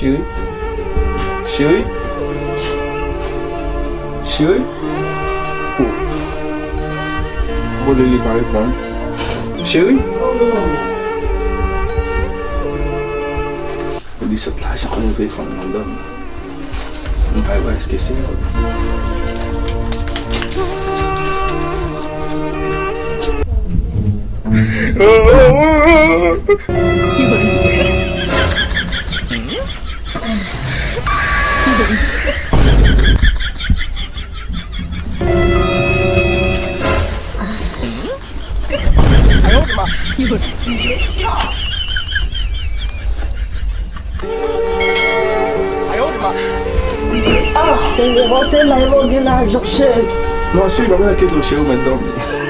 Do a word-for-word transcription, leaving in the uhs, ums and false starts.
Cheri? Cheri? Cheri? Oh. Bon, Lili pa reponn. Cheri? Ou di sot lajan pou nou telefòn nan dòmi. M pa wè èske se yo. Ah, Senyè, ou te la, ou gen lajan, cheri. Non, cheri, pa bezwen enkyete w, cheri, ou mèt dòmi.